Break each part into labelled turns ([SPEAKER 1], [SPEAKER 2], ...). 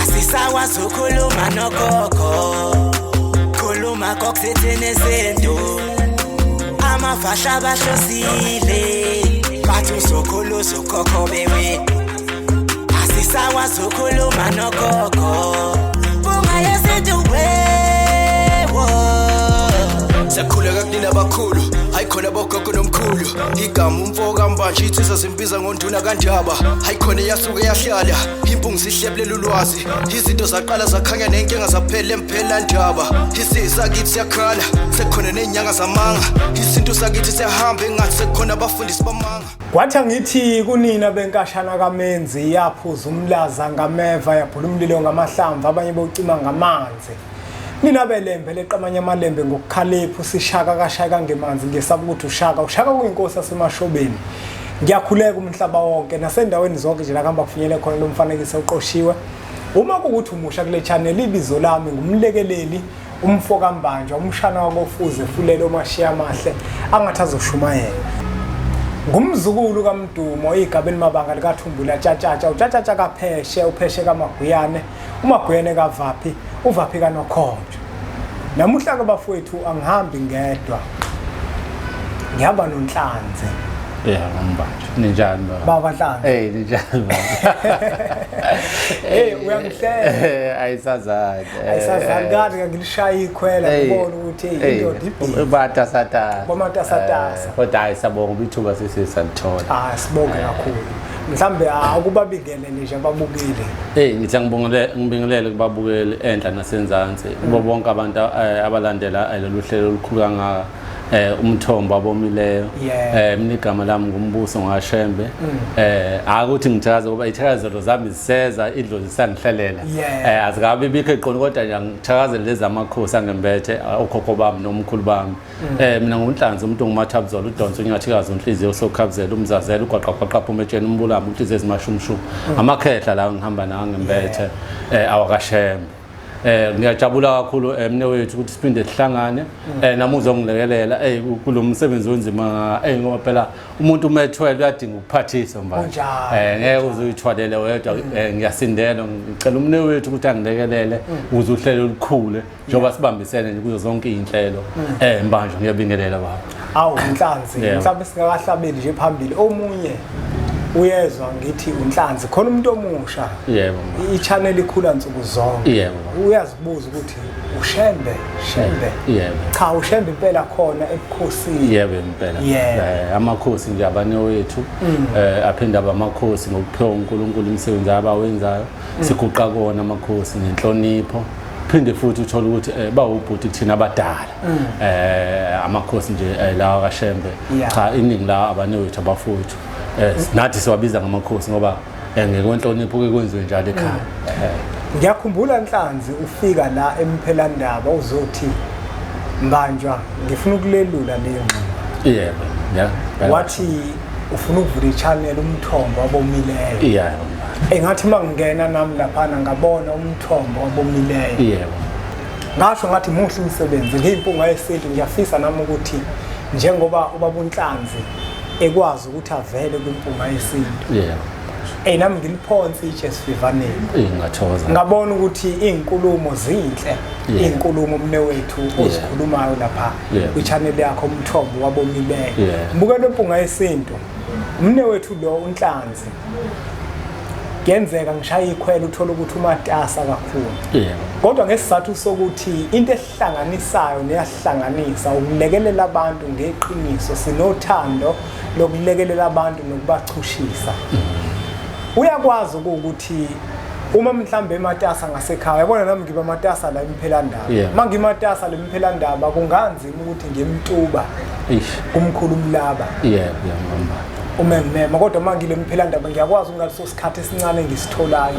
[SPEAKER 1] Asisakwazi ukukhuluma nogogo, khuluma kokusithini isintu. Amafasha bahlosile, bathi uzokhulu uzokhokho bewe. Asisakwazi ukukhuluma nogogo, bunga yesintu wewo.
[SPEAKER 2] Siyakhuleka kunina abakhulu, hayi khona bogogo nomkhulu. Igama umfo kaMbanje insizwa zimbiza ngonduna kaNdaba. Hayi khona yasuke yahlala, impungu zihlebulela ulwazi. Izinto zaqala zakhanya nenkinga zaphela emphela ndaba. Isizwe sakithi siyakhala, sekukhona nezinyanga zamanga. Isintu sakithi siyahamba engathi sekukhona abafundisi bamanga.
[SPEAKER 3] Kwathi angithi kunina benkashana kaMenzi yaphuza umlaza ngameva yabhula umlilo ngamahlamvu abanye bocima ngamanzi. Nina belembe leqamanye amalembe ngokukhalipha usishaka kashaya kangemanzi ngesaba ukuthi ushaka ushaka kuyinkosi yasemashobeni. Ngiyakhuleka umhlaba wonke nasendaweni zonke nje la kuhamba kufinyele khona lo mfanekiso oqoshiwe. Uma kuwukuthi umusha kule channel ibizo lami ngumlekeleli umfo kaMbanjwa umshana wakofuze fulele omashiya amahle angathi azoshumayela. Ngumzukulu kaMdumo igaba elimabanga likaThumbula Tshatshatsha uTshatshatsha kaPheshe uPheshe kaMaguyane uMaguyane kaVaphi uVaphi kaNokhonjo. Namuhla ke bafowethu angihambi ngedwa. Ngihamba noNhlanzi.
[SPEAKER 4] Yeah, ngombanjwa. Ninjani baba?
[SPEAKER 3] Baba Nhlanzi.
[SPEAKER 4] Hey, ninjani baba?
[SPEAKER 3] Hey, uyangihleka.
[SPEAKER 4] Ayisazani.
[SPEAKER 3] Ayisazani kade ngilishaya ikhwela ngibona ukuthi hey indoda ibhizi.
[SPEAKER 4] Batasatasa.
[SPEAKER 3] Bamatasatasa.
[SPEAKER 4] Kodwa hayi sabonga ubithuba sesisalithola.
[SPEAKER 3] Ah, sibonge kakhulu. Mhlambe akubabingelele nje ababukeli.
[SPEAKER 4] Hey, ngithi ngibongele ngibingelele kubabukeli enhla nasenzansi. Kubo bonke abantu abalandela lolu hlelo olukhulu kangaka. Umthombo abomileyo. Mina igama lami ngumbuso ngashembe. Akuthi ngithakaze ngoba ithakazelo zami ziseza idlozi sangihlelela. Azikabi bikho eqoni kodwa nje ngithakazele lezi amakhosi angembethe okhokho bami nomkhulu bami. Mina nguNhlanzi umuntu ongumathabuzolo udonsa unyathikazi unhliziyo sokhabuzela umzazela ugwaqagwaqa phuma etsheni umbulamo unhliziyo ezimashumshum. Amakhehla la ngihamba nawo ngembethe awakashembe. Ngiyajabula kakhulu mne wethu ukuthi siphinde sihlangane nami uzongilekelela kulo msebenzi onzima ngoba phela umuntu uma ethwele uyadinga ukuphathiswa manje. Ngeke uze uyithwalele wedwa. Ngiyasindela ngicela umne wethu ukuthi angilekelele ukuze uhlelo olukhule njengoba sibambisene nje kuzo zonke izinhlelo. Mbanjwa ngiyabingelela baba.
[SPEAKER 3] Awu Nhlanzi, mhlawumbe singakahlabeli nje phambili omunye uyezwa ngithi uNhlanzi khona umuntu omusha.
[SPEAKER 4] Yebo.
[SPEAKER 3] I-channel ikhula nsuku zonke.
[SPEAKER 4] Yebo.
[SPEAKER 3] Uyazibuza ukuthi uShembe, Shembe.
[SPEAKER 4] Yebo.
[SPEAKER 3] Cha uShembe impela khona ebukhosini.
[SPEAKER 4] Yebo impela. Amakhosi nje abanewethu aphinda abamakhosi ngokuphiwa uNkulunkulu imisebenzi abawenzayo. Siguqa kona amakhosi ngenhlonipho. Phinde futhi uthola ukuthi bawubhuti kuthina abadala. Amakhosi nje lawa kaShembe. Cha iningi la abanewethu abafowethu. Nathi siwabiza ngamakhosi ngoba ngekwenhlonipho ke kwenziwe njalo ekhaya.
[SPEAKER 3] Ngiyakhumbula Nhlanzi ufika la emphelandaba uzothi Mbanjwa ngifuna ukulelula le ngxoxo.
[SPEAKER 4] Yebo. Yeah.
[SPEAKER 3] Wathi ufuna ukuvula i-channel umthombo wabomileyo.
[SPEAKER 4] Yeah.
[SPEAKER 3] Engathi mangingena nami laphana ngabona umthombo wabomileyo.
[SPEAKER 4] Yebo.
[SPEAKER 3] Ngasho ngathi muhle umsebenzi ngiyimpunga yesintu ngiyafisa nami ukuthi njengoba ubaba uNhlanzi ekwazi ukuthi avele kwimpunga yesintu.
[SPEAKER 4] Yebo.
[SPEAKER 3] Nami ngiliphonse itshe esivivaneni.
[SPEAKER 4] Ngathokoza.
[SPEAKER 3] Ngabona ukuthi izinkulumo zinhle, izinkulumo mne wethu ozikhulumayo lapha kwi-channel yakho umthombo wabomileyo. Mbukelo impunga yesintu. Mne wethu lo uNhlanzi. Kuyenzeka ngishaya ikhwela uthola ukuthi umatasa kakhulu.
[SPEAKER 4] Yebo.
[SPEAKER 3] Kodwa ngesizathu sokuthi into ehlanganisayo neyahlanganisa ukulekelela abantu ngeqiniso sinothando lokulekelela abantu nokubachushisa. Uyakwazi ukuthi uma mhlambe ematasa ngasekhaya yabona nami ngiba matasa la emphelandaba. Mangimatasa le emphelandaba kunganzima ukuthi ngiyemtuba. Kumkhulu umlaba.
[SPEAKER 4] Yebo, ngiyambamba.
[SPEAKER 3] Uma ngimema kodwa mangile emphelandaba ngiyakwazi ungaleso sikhathi esincane ngisitholayo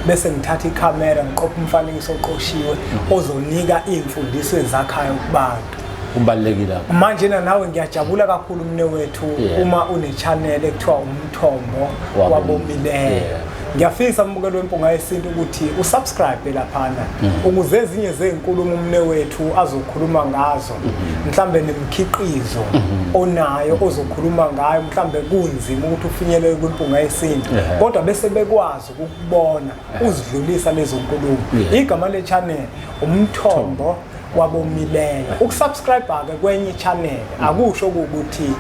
[SPEAKER 3] bese ngithatha ikhamera ngiqopha umfanekiso oqoshiwe ozonika imfundiso ezakhayo kubantu.
[SPEAKER 4] Kubalulekile.
[SPEAKER 3] Manje nawe ngiyajabula kakhulu mne wethu uma une channel ekuthiwa umthombo wabomileyo. Ngiyafisa mbukelo wempunga yesintu ukuthi usubscribe laphana ukuze ezinye zezinkulumo umne wethu azokhuluma ngazo, mhlambe nemikhiqizo onayo ozokhuluma ngayo, mhlambe kunzima ukuthi ufinyelele kwimpunga yesintu, kodwa bese bekwazi ukukubona uzidlulisa lezo nkulumo. Igama le channel umthombo wabomileyo. Ukusubscribe ke kwenye channel akusho ukuthi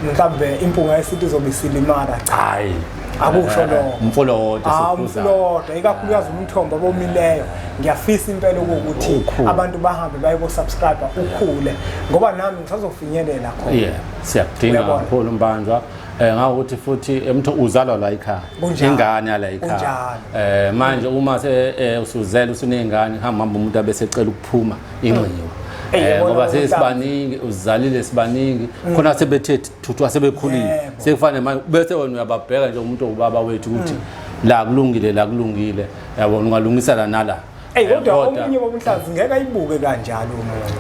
[SPEAKER 3] mhlambe impunga yesintu izobe isilimala, cha.
[SPEAKER 4] Hayi,
[SPEAKER 3] akusho lokho.
[SPEAKER 4] Umfula wodwa
[SPEAKER 3] umfula wodwa, ikakhulukazi umthombo abomileyo. Ngiyafisa impela ukuthi abantu bahambe baye ko-subscribe ukhule, ngoba nami ngisazofinyelela khona.
[SPEAKER 4] Yeah, siyakudinga kakhulu Mbanjwa. Ngakuthi futhi emtho uzalwa la ekhaya, ingane yala ekhaya. Manje uma usuzela usuneyingane, hamba hamba umuntu abesecela ukuphuma inxiwa. Ngoba sesibaningi, uzalile sibaningi, khona sebethe thuthwa sebekhulile, sekufanele manje bese wena uyababheka nje umuntu owubaba wethu ukuthi la kulungile, la kulungile, yabona ungalungisa la nala.
[SPEAKER 3] Ey, kodwa omunye wobunhlanzi ngeke ayibuke kanjalo umuntu.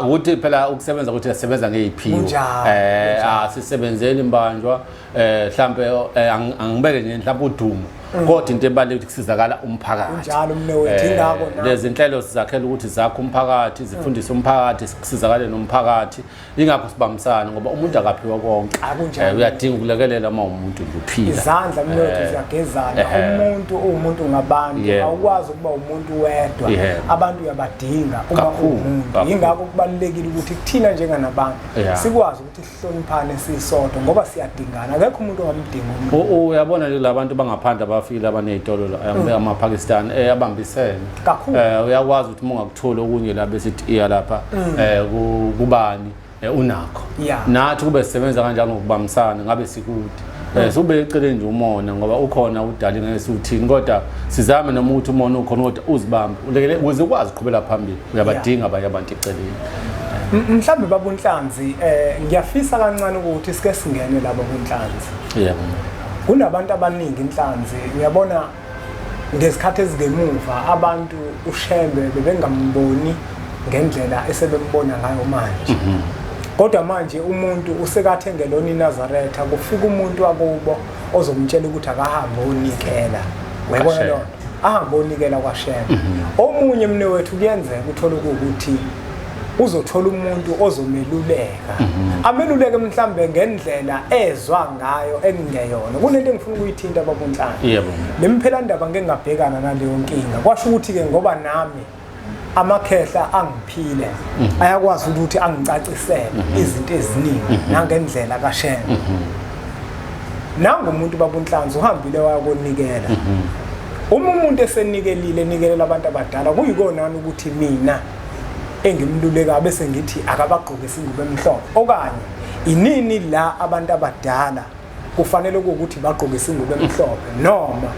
[SPEAKER 4] Ukuthi phela ukusebenza ukuthi sisebenza ngeziphiwo. Asisebenzeli Mbanjwa, mhlambe angibeke nje mhlambe udumo. Kodwa into ebalulekile ukuthi kusizakala umphakathi.
[SPEAKER 3] Kunjalo mne wethu, ingakho
[SPEAKER 4] na. Lezi inhlelo sizakhela ukuthi zakhe umphakathi, zifundise umphakathi, sisizakale nomphakathi. Ingakho sibambisana ngoba umuntu akaphiwa konke. Uyadinga ukulekelela uma umuntu nje uphila.
[SPEAKER 3] Izandla mne wethu ziyagezana. Umuntu uwumuntu ngabantu, awukwazi ukuba umuntu wedwa. Abantu uyabadinga uma uwumuntu. Ingakho kubalulekile ukuthi kuthina njenganabantu sikwazi ukuthi sihloniphane sisodwa ngoba siyadingana. Akekho umuntu ongamdinga
[SPEAKER 4] umuntu. Uyabona nje labantu bangaphandle abafikile abanezitolo la amaPakistan abambisene. Uyakwazi ukuthi uma ungakutholi okunye la bese iya lapha kubani unakho. Nathi kube sisebenza kanjalo ngokubambisana ngabe sikude. Sube eceleni nje umona ngoba ukhona udali ngeke siuthini, kodwa sizame noma ukuthi umona ukhona kodwa uzibambe ulekele ukuze ukwazi ukuqhubela phambili. Uyabadinga abanye abantu eceleni.
[SPEAKER 3] Mhlambe babunhlanzi ngiyafisa kancane ukuthi sike singene laba bunhlanzi.
[SPEAKER 4] Yebo.
[SPEAKER 3] Kunabantu abaningi inhlanzi, uyabona ngezikhathi ezingemuva abantu uShembe bebengamboni ngendlela esebembona ngayo manje. Kodwa manje umuntu usekathi engelona iNazaretha, kufika umuntu akubo ozomtshela ukuthi akahambe onikela. Uyabona lo? Ahambe onikela kwaShembe. Omunye mne wethu kuyenzeka uthola ukuthi uzothola umuntu ozomeluleka. Ameluleke mhlambe ngendlela ezwa ngayo engeyona. Kunento engifuna ukuyithinta babunhlanga.
[SPEAKER 4] Yebo.
[SPEAKER 3] Lemphela ndaba ngeke ngabhekana naleyo nkinga. Kwasho ukuthi ke ngoba nami amakhehla angiphile ayakwazi ukuthi angicacisele izinto eziningi nangendlela kaShembe. Nangu umuntu babunhlanzi uhambile wayakonikela. Uma umuntu esenikelile enikelela abantu abadala, kuyikona ukuthi mina engimluleka bese ngithi akabagqoke isingubo emhlophe, okanye inini la abantu abadala kufanele ukuthi bagqoke isingubo emhlophe, noma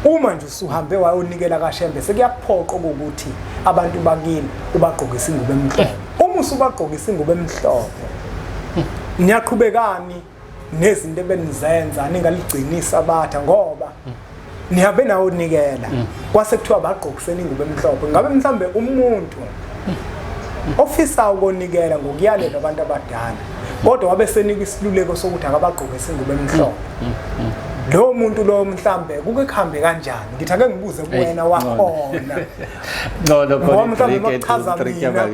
[SPEAKER 3] uma nje usuhambe wayonikela kaShembe sekuyaphoqa ukuthi abantu bakini ubagqoke isingubo emhlophe. Uma usubagqoke isingubo emhlophe, niyaqhubekani nezinto ebenizenza ningaligcini isabatha ngoba nihambe nawo nikela kwase kuthiwa bagqokiseni ingubo emhlophe. Ngabe mhlambe umuntu ofisa ukonikela ngokuyalela abantu abadala kodwa wabe senika isiluleko sokuthi akabagqokise ingubo emhlophe, lo muntu lo mhlambe kuke kuhambe kanjani? Ngithi ake ngibuze kuwena wakhona.
[SPEAKER 4] Ngcono khona itrick mina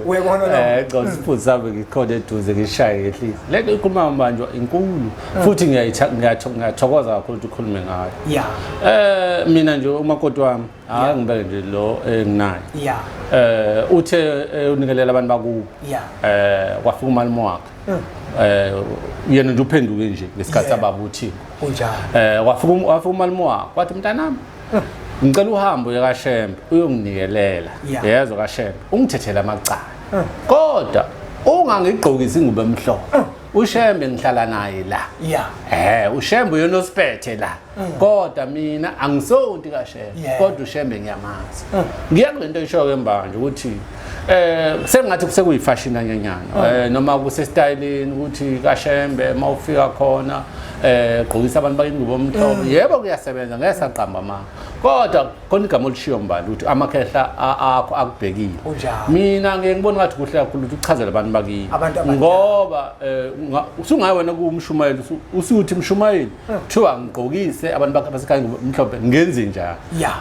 [SPEAKER 4] uyabona la ngcono siphuzu sami ngikhona eduze ngishaye ngehlise. Lento ikhuluma mbanjwa inkulu futhi ngiyathokoza kakhulu ukuthi ukhulume ngayo.
[SPEAKER 3] Yeah.
[SPEAKER 4] Mina nje umakoti wami hayi ngibeke nje lo enginaye.
[SPEAKER 3] Yeah.
[SPEAKER 4] Uthe unikelela abantu bakubo.
[SPEAKER 3] Yeah.
[SPEAKER 4] Kwafika umalume wakhe. Yena nje uphenduke nje ngesikhathi sababa uThingo.
[SPEAKER 3] Kunjalo.
[SPEAKER 4] Wafika umalume wakhe wathi mntanami ngicela uhambe uye kaShembe uyonginikelela. Yezwa kaShembe ungithethele amacala. Kodwa ungangigqokisi ingubo emhlophe. uShembe ngihlala naye la.
[SPEAKER 3] Yeah.
[SPEAKER 4] uShembe uyena osiphethe la. Kodwa mina angisonti kaShembe. Kodwa uShembe ngiyamazi. Ngiya kulento esho ke mbanje ukuthi sengathi kusekuyifashion kanyanyana noma kusestyleni ukuthi kaShembe mawufika khona gqokisa abantu bakini ingubo emhlophe. Yebo kuyasebenza ngeke saqamba amanga. Kodwa khona igama olishiyo mbali ukuthi amakhehla akho akubhekile. Mina ngeke ngibone ngathi kuhle kakhulu ukuthi uchazele abantu bakini. Ngoba usungaye wena kuwumshumayeli usuthi mshumayeli kuthiwa ngigqokise abantu bakhe basekhaya mhlophe ngenze njani.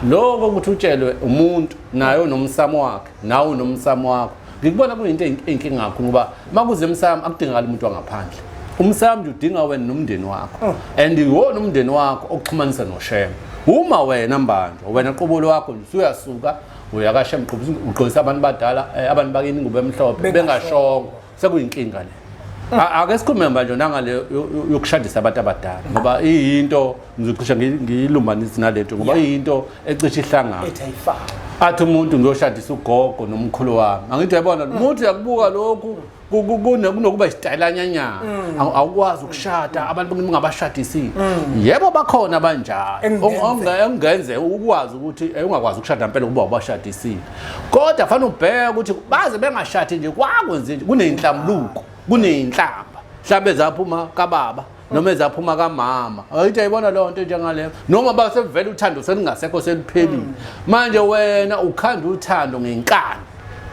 [SPEAKER 4] Lokho ukuthi utshelwe umuntu naye unomsamo wakhe nawe unomsamo wakho. Ngikubona kuyinto eyinkinga kakhulu ngoba makuze emsamo akudingakali umuntu wangaphandle. Umsamo nje udinga wena nomndeni wakho. And iwona umndeni wakho okuxhumanisa noShembe. Uma wena Mbanjwa, wena qobo lwakho nje usuyasuka uya kaShembe ugqokisa abantu badala abantu bakini ingubo emhlophe bengashongo sekuyinkinga le. Ake sikhulume manje nangale yokushadisa abantu abadala ngoba iyinto ngizocishe ngiyilumbanise nalento ngoba iyinto ecishe ihlangana. Athi umuntu ngiyoshadisa ugogo nomkhulu wami. Angithi uyabona umuntu uyakubuka lokhu kunokuba isitayelanyanyana awukwazi ukushada abantu ungabashadisile. Yebo bakhona abanjalo engenzeka ukwazi ukuthi ungakwazi ukushada impela ukuba ubashadisile. Kodwa fanele ubheke ukuthi baze bengashadi nje kwakwenze nje kuneyinhlambuluko kuneyinhlamba mhlambe ezaphuma kababa noma ezaphuma kamama. Ayithi ayibona leyo nto njengaleyo noma basevele uthando selingasekho seliphelile. Manje wena ukhanda uthando ngenkani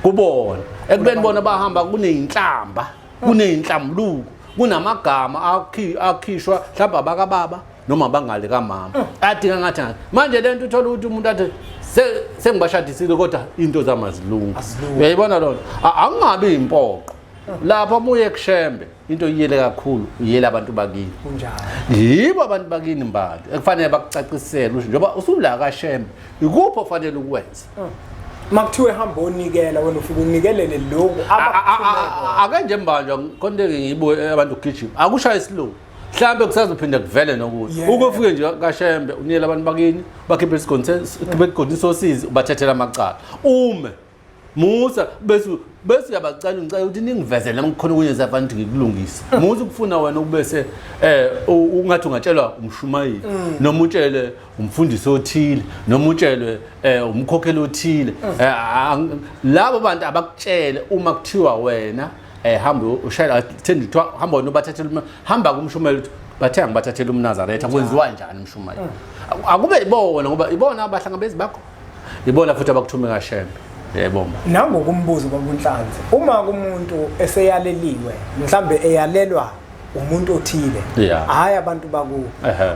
[SPEAKER 4] kubona ekubeni bona bahamba kuneyinhlamba kuneyinhlambuluko kunamagama akhishwa mhlawumbe abakababa noma bangale kamama adinga ngathi manje lento uthola ukuthi umuntu athi sengibashadisile kodwa into zami azilungi. Uyayibona lona angingabi impoqo lapho uye kuShembe into iyele kakhulu uyele abantu bakini.
[SPEAKER 3] Kunjalo
[SPEAKER 4] yibo abantu bakini mbali ekufanele bakucacisele ukuthi njengoba usula kaShembe ikuphi ofanele ukwenza.
[SPEAKER 3] Makuthiwe hamba onikela wena ufike unikelele lokhu
[SPEAKER 4] ake nje Mbanjwa konke ngiyibuke abantu kugijima akushaya isilungu mhlambe kusazophinda kuvele nokuthi ukufike nje kaShembe unikele abantu bakini bakhiphe isigodini sosizi ubathethela amacala ume Musa bese uyabacela ngicela ukuthi ningivezele nami kukhona okunye safanele ukuthi ngikulungise. Musa ukufuna wena ukubese ungathi ungatshelwa umshumayeli noma utshele umfundisi othile noma utshelwe umkhokheli othile. Labo bantu abakutshele uma kuthiwa wena hamba ushayela thenda kuthiwa hamba wena ubathathele hamba kumshumayeli ukuthi bathe angibathathele umNazaretha kwenziwa njani umshumayeli. Akube ibona ngoba ibona abahlangabezi bakho. Ibona futhi abakuthume kaShembe. Yebo.
[SPEAKER 3] Nangokumbuzo babunhlanzi uma kumuntu eseyaleliwe mhlambe eyalelwa umuntu othile hayi abantu bakubo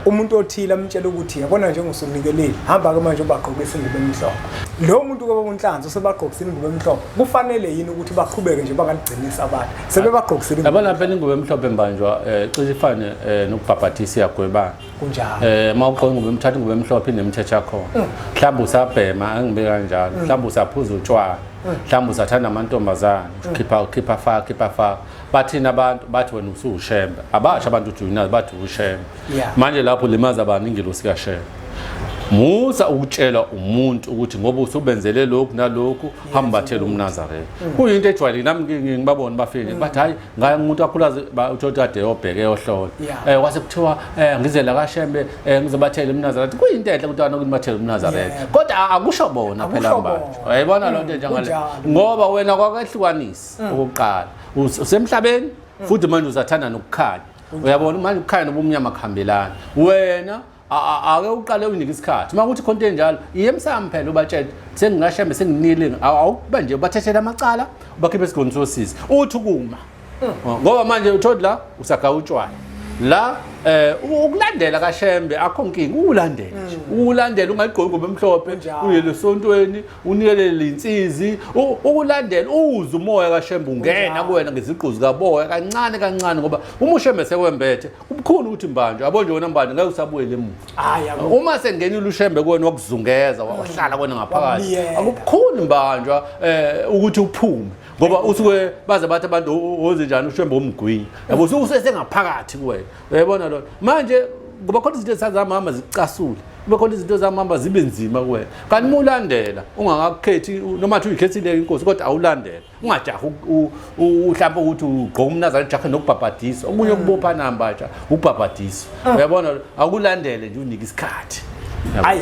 [SPEAKER 3] umuntu othile amtshela ukuthi yabona nje ngusunikelile hamba ke manje ubagqokisa ingubo emhlophe lo muntu kwabunhlanzi usebagqokisa ingubo emhlophe kufanele yini ukuthi baqhubeke nje bangaligcinisa abantu sebebagqokisile
[SPEAKER 4] yabona phela ingubo emhlophe Mbanjwa cishe ifane nokubhabhathisa iyagwebana
[SPEAKER 3] kunjalo
[SPEAKER 4] uma ugqoka ingubo emthatha ingubo emhlophe inemithetho yakhona mhlawumbe usabhema angibe kanjalo mhlawumbe usaphuza utshwala mhlawumbe usathanda amantombazane ukhipha faka khipha faka bathina abantu bathi wena usuwuShembe abasho abantu uthi unazi bathi uShembe manje lapho limaza abantu ingelosi kaShembe. Musa ukutshela umuntu ukuthi ngoba usubenzele lokhu nalokhu hamba bathele umNazaretha. Kuyinto ejwayelekile nami ngibabona bafike bathi hayi ngaye umuntu akhulaze uthola kade yobheke yohlola kwase kuthiwa ngizela kaShembe ngizobathela umNazaretha. Kuyinto enhle ukuthi ukuthi bathele umNazaretha kodwa akusho bona phela manje uyayibona lonto njengale ngoba wena kwakehlukanisi okokuqala usemhlabeni futhi manje uzathanda nokukhanya. Uyabona manje ukukhanya nobumnyama kuhambelana. Wena ake uqale unike isikhathi uma kuthi khonto enjalo iye emsamo phela ubatshele sengingashembe senginile awukuba nje ubathethela amacala ubakhiphe esigodini sosizi uthi ukuma ngoba manje utholi la usagaya utshwala la ukulandela kaShembe akho nkinga ulandele nje ulandele ungayigqoki ngoba emhlophe uye lesontweni unikelele insizi ukulandela uze umoya kaShembe ungena kuwena ngeziqu zikaboya kancane kancane ngoba uma uShembe sewembethe kubukhulu ukuthi Mbanjwa yabo nje wena Mbanjwa ngeke usabuyele emuva. Uma sengenile uShembe kuwena wakuzungeza wahlala kuwena ngaphakathi akubukhulu Mbanjwa ukuthi uphume ngoba usuke baze bathi abantu wenze njani uShembe umgwinya yabo usuke usengaphakathi kuwena uyayibona lo manje ngoba khona izinto ezisazamama zicasule kube khona izinto zamamba zibe nzima kuwena kanti uma ulandela ungakakukhethi noma thi uyikhethile inkosi kodwa awulandela ungajahi mhlawumbe ukuthi ugqoke umNazaretha ujahe nokubhabhadiswa okunye ukubopha namba nje ukubhabhadiswa uyabona akulandele nje unike isikhathi.
[SPEAKER 3] Hayi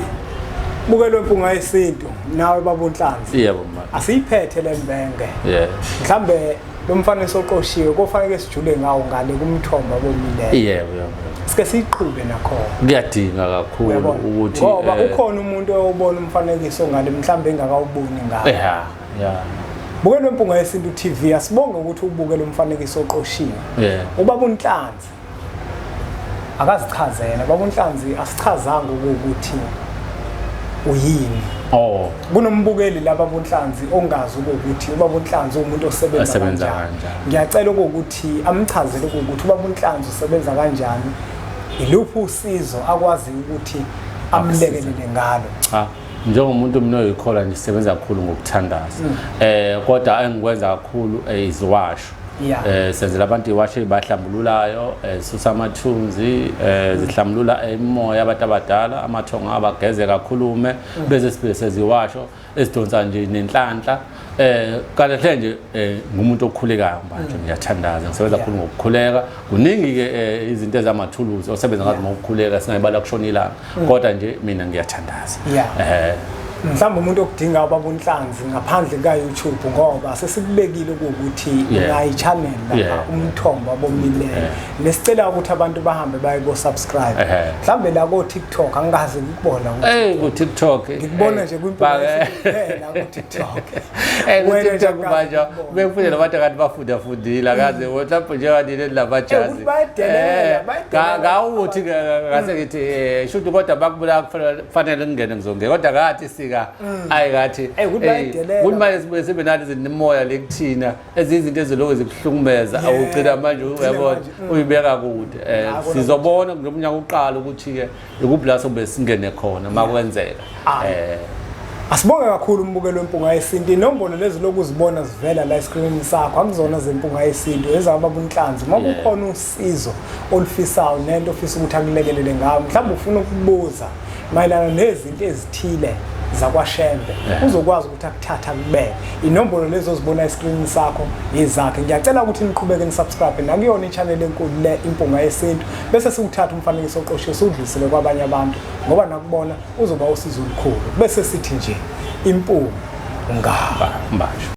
[SPEAKER 3] bukelwe Mpunga Yesintu nawe babunhlanzi.
[SPEAKER 4] Yebo mama.
[SPEAKER 3] Asiyiphethe lembenge. Yebo. Mhlambe lo mfanekiso oqoshiwe kofanele sijule ngawo ngale kumthombo abomileyo.
[SPEAKER 4] Yebo yebo.
[SPEAKER 3] Sike siyiqhube nakhona.
[SPEAKER 4] Kuyadinga kakhulu ukuthi
[SPEAKER 3] ngoba ukhona umuntu oyobona umfanekiso ngale mhlawumbe engakawuboni ngawo.
[SPEAKER 4] Yeah, yeah.
[SPEAKER 3] Bukela Impunga Yesintu TV, asibonge ukuthi ubukele umfanekiso oqoshiwe. Ubaba uNhlanzi akazichazela, baba uNhlanzi asichazanga ukuthi uyini.
[SPEAKER 4] Oh.
[SPEAKER 3] Kunombukeli laba boNhlanzi ongazi ukuthi ubaba uNhlanzi umuntu osebenza kanjani. Ngiyacela ukuthi amchazele ukuthi ubaba uNhlanzi usebenza kanjani, iluphi usizo akwazi ukuthi amlekelele ngalo.
[SPEAKER 4] Cha, njengomuntu mina oyikholwa nje sisebenza kakhulu ngokuthandaza. Kodwa engikwenza kakhulu iziwasho. Senzela abantu iwasho ezibahlambululayo, sisusa amathunzi, zihlambulula imimoya abantu abadala, amathongo abageze kakhulume, bese sibe seziwasho esidonsa nje nenhlanhla. Kahle nje ngumuntu okhulekayo manje, ngiyathandaza, ngisebenza kakhulu ngokukhuleka. Kuningi ke izinto ezamathuluzi osebenza ngazo ngokukhuleka, singayibala kushona ilanga, kodwa nje mina ngiyathandaza.
[SPEAKER 3] Mhlawumbe umuntu okudinga ubaba uNhlanzi ngaphandle ka YouTube, ngoba sesikubekile ukuthi unayi channel lapha umthombo abomileyo, nesicela ukuthi abantu bahambe baye ko subscribe. Mhlawumbe la ko TikTok angikaze ngikubona
[SPEAKER 4] ukuthi ku TikTok
[SPEAKER 3] ngikubona nje kwimpilo la ku TikTok.
[SPEAKER 4] Ku TikTok manje bekufunde labantu kanti bafunda fundile akaze mhlawumbe nje kanti lamajazi ngawuthi ngase ngithi shuthi kodwa bakubula kufanele ngingene ngizongena, kodwa ngathi sika ayi ngathi ukuthi manje sibuye sibe nathi izinimoya lekuthina ezizinto ezilokhu zikuhlukumeza, awugcina manje uyabona uyibeka kude. Sizobona kulomnyaka uqala ukuthi ke ikuphi la sobe singene khona makwenzeka.
[SPEAKER 3] Asibonge kakhulu umbukelo weMpunga Yesintu. Inombolo lezi lokuzibona zivela la escreenini sakho akuzona zeMpunga Yesintu, ezababa uNhlanzi. Uma kukhona usizo olufisayo nento ofisa ukuthi akulekelele ngayo, mhlawumbe ufuna ukubuza mayelana nezinto ezithile zakwaShembe, uzokwazi ukuthi akuthatha akubeke. Inombolo lezo ozibona escreenini sakho izakhe. Ngiyacela ukuthi niqhubeke nisubscribe nakuyona i-channel enkulu le Impunga Yesintu, bese siwuthatha umfanekiso oqoshiwe siwudlulisele kwabanye abantu, ngoba nakubona uzoba usizo olukhulu. Bese sithi nje impunga
[SPEAKER 4] manje.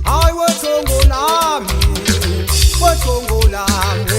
[SPEAKER 1] Hayi wethongo lami, wethongo lami.